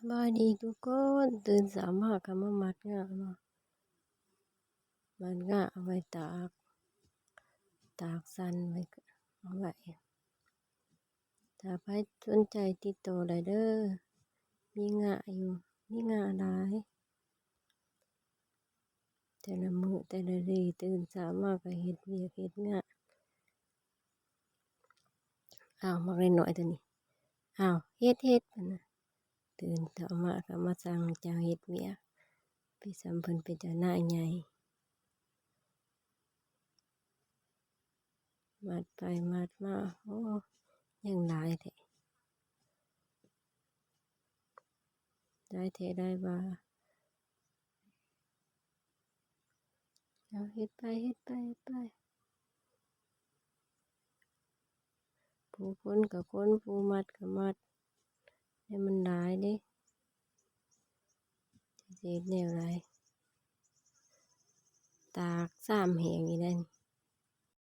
ສະບາຍດີທຸກຄົນ, ຕື່ນເຊົ້າມາກໍມາມັດງາເນາະ, ມັດງາເອົາໄວ້ຕາກ, ຕາກສັນໄວ້ ເອົາໄວ້. ຖ້າໃຜສົນໃຈຕິດຕໍ່ໄດ້ເດີ, ມີງາຢູ່, ມີງາຫຼາຍ. ແຕ່ລະມື້ແຕ່ລະເດ ຕື່ນເຊົ້າມາກໍເຮັດວຽກເຮັດງານ. ອ້າວ ໝາກນ້ອຍໆ ຕົວນີ້, ອ້າວ ເຮັດໆ ຫັ້ນນະ. ຕື່ນເຊົ້າມາກໍມາສັ່ງເຈົ້າເຮັດວຽກ, ໄປສ່ຳເພິ່ນເປັນເຈົ້ານາຍໃຫຍ່. ມັດໄປມັດມາ ໂອ້ ຍັງຫຼາຍແທ້, ຫຼາຍແທ້ຫຼາຍວ່າ. ເອົາ ເຮັດໄປ ເຮັດໄປ ເຮັດໄປ. ຜູ້ຄົນກໍຄົນ ຜູ້ມັດກໍມັດ, ແຕ່ມັນຫຼາຍເດ້ ຈະເຮັດແນວໃດ. ຕາກສາມແຫ້ງອີກແລ້ວນີ້,